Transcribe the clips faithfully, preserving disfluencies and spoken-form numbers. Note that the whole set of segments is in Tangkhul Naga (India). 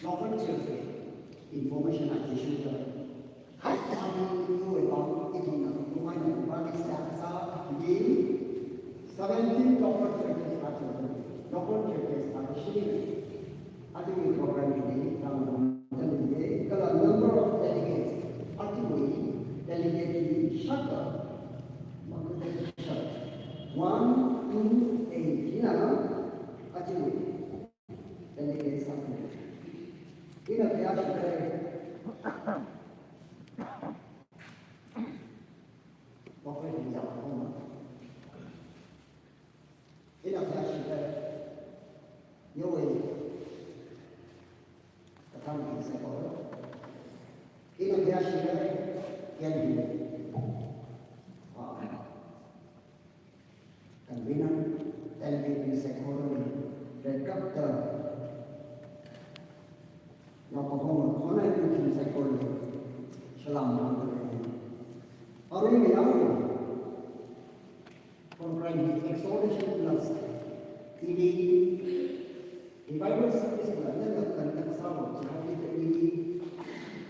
Local church information a issue da. Kha ami nuwei bang ithumna kumai na kumai ni sa sa di seventeen local churches a church. Local churches a shi. Adi program ni tang tang ni kala number of delegates. Adi delegate ni shaka. One, two, eight. Ina adi Delegate sākhui. Ina kayāshi khalei. Okai ni yāng homa. Ina kayāshi khalei. Yowei. Kathānbing saikora. Ina kayāshi khalei. Kyan ni. Ah. Convener, delegate bing saikora, rekapta, nao kahoma, khonai bing saikora, salam nganāda lei. Arui mayang, program hi Exhortation Plus, ini, Revival service la nana conduct sālu, chihān hithāda ini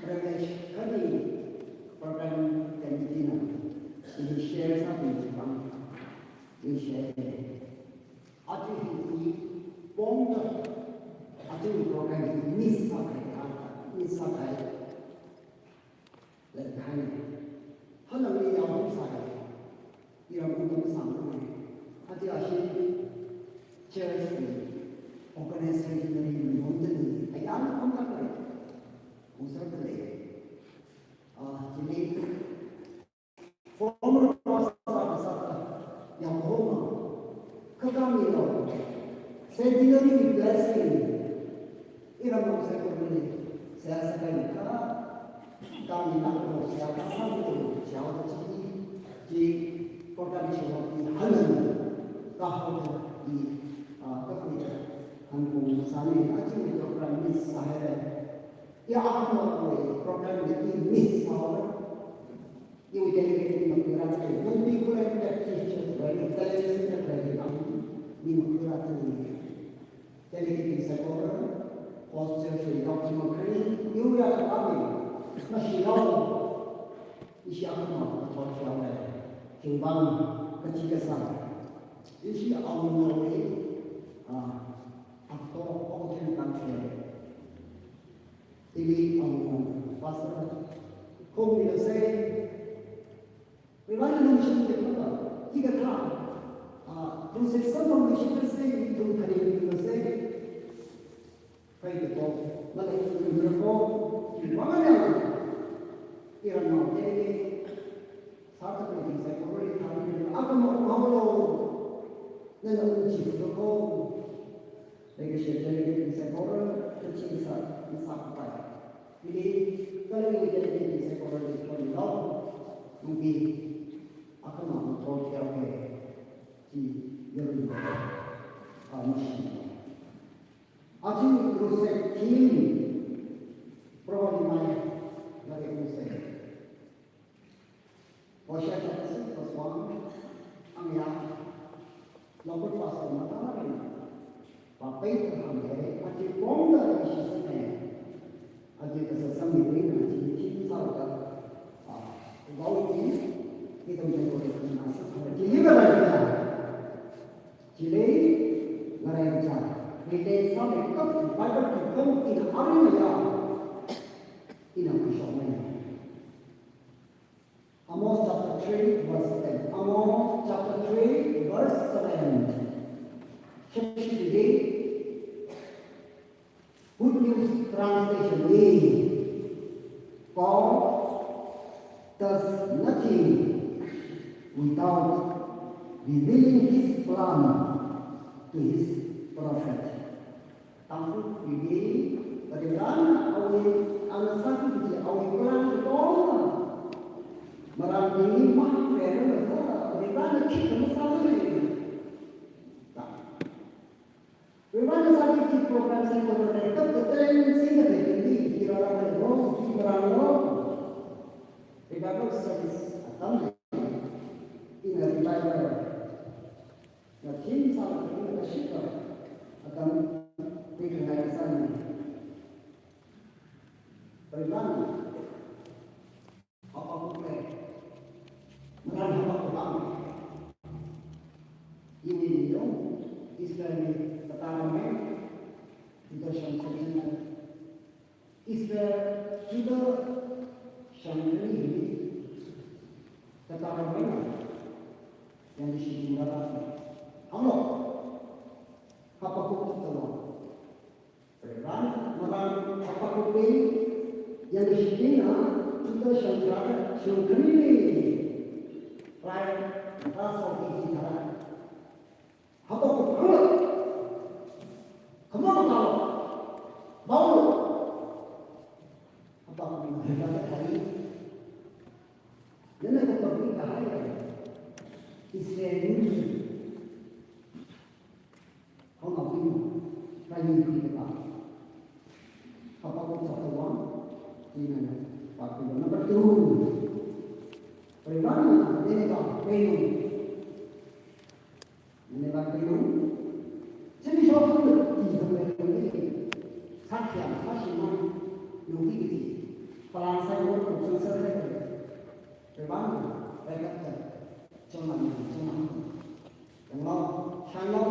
privilege khani program committee na ini share sāmi pam, ini share. Aja hi i pongda, aja hi program hi miss sākahai, miss sākahai. Leikahai. Hanang ni yao hong sai. Iram hong hong sang hong. Hati ashi church ni organization ni monda ni. Ayang hong tak lei. Hong sang lei. Ah, chili former pastor sa sa. Yao hong. Kakami lo. Centenary blessing. Iram hong sai ko ni. Saya sakai ka. Kami nak ko saya kasang ko, saya ko chi, chi, ko kami chi ko ni hanan, ka ho ni, ah, ka ni, han ko sani, achi ni program ni sahara. Ya, ako ko program ni miss sahara. Iwui delegate ni makura ni, mun ni kula ni teacher, ni television ni, ni makura ni. Delegate bing saikora, host church wui doctor makhari, iwui ya kami, mashilo, ishi akama, kathot chiyao lei, khingbang, kachi kasang. Ishi awui nawui, ah, akto, awui thang kan chiyao lei. Ili awui pastor, kong ni lo sei, Revival mission te papa, hikathā, ah, process samphang mission te sei, ithum khani mission te sei. Khaida to, malei ithum miracle, iwui mangāna, iramnao te te, sāthat ni saikora thāda, akama maholo, nana unchi futo ko. Leikashiya delegate bing saikora, kachi kasā, kasā kapai. Hili, kala delegate bing saikora, li koni lo, nungbi, akama ko to kya ke, chi, yaru, ah, mission. Achi crusade theme, probably mai, lagi crusade. Hosea chapter six verse one, ang ya, local pastor matarin, papai ta hānghai, achi pongda ishi sāngai, achi kasā sāmi rin, achi theme sālaga, ah, gao chi, ithum saikora na sākahai, chi hi ngarai kaja, chili, ngarai kaja, relate sālaga, Bible ki pong ina arin ya, ina kashok mai. Amos chapter three verse ten. Amos chapter three verse seven. Shakshi today, Good News Translation ni, God does nothing without revealing his plan to his prophet. Tangkhul khuili, Varena awui, ana sāki kaji awui plan katonga, marān bingli mahāngrarlaga, Varena khikha masālei. Varena sāki kaji program sāki program, tap tap tap, singda bingli, hi rāra lo, hi marān lo. Revival service atam, ina revival. Na theme sālaga ina kashikta atam, we can like Israelli katā ramei, Judah shongzan china. Israel, Judah shongzan hi katā ramei, yangkashitin rāda. Hānglu, Habakkuk chapter one. Ran, marān Habakkukli yangkashitinna, Judah shongzan, shongzan hi rai rāsāki kaji thāda. Habakkuk hānglu, khamang hānglu, maolu. Habakkukna hithāda hānga, nana kapabing kahai Israel ningli hānghaobinglu, kayi khuida pa. Habakkuk chapter one, china pa khuilu. Number two, Varivarana Nineveh khuinung. Nineveh khuinung. Chili shokhaoda ti zangda khuinung. Sākhyang, sāshimān, yongki kaji. Palang sai wor kuk sangsar hai. Varivarana, Varivarana, chānmān, chānmān. Yanglu, shānglu,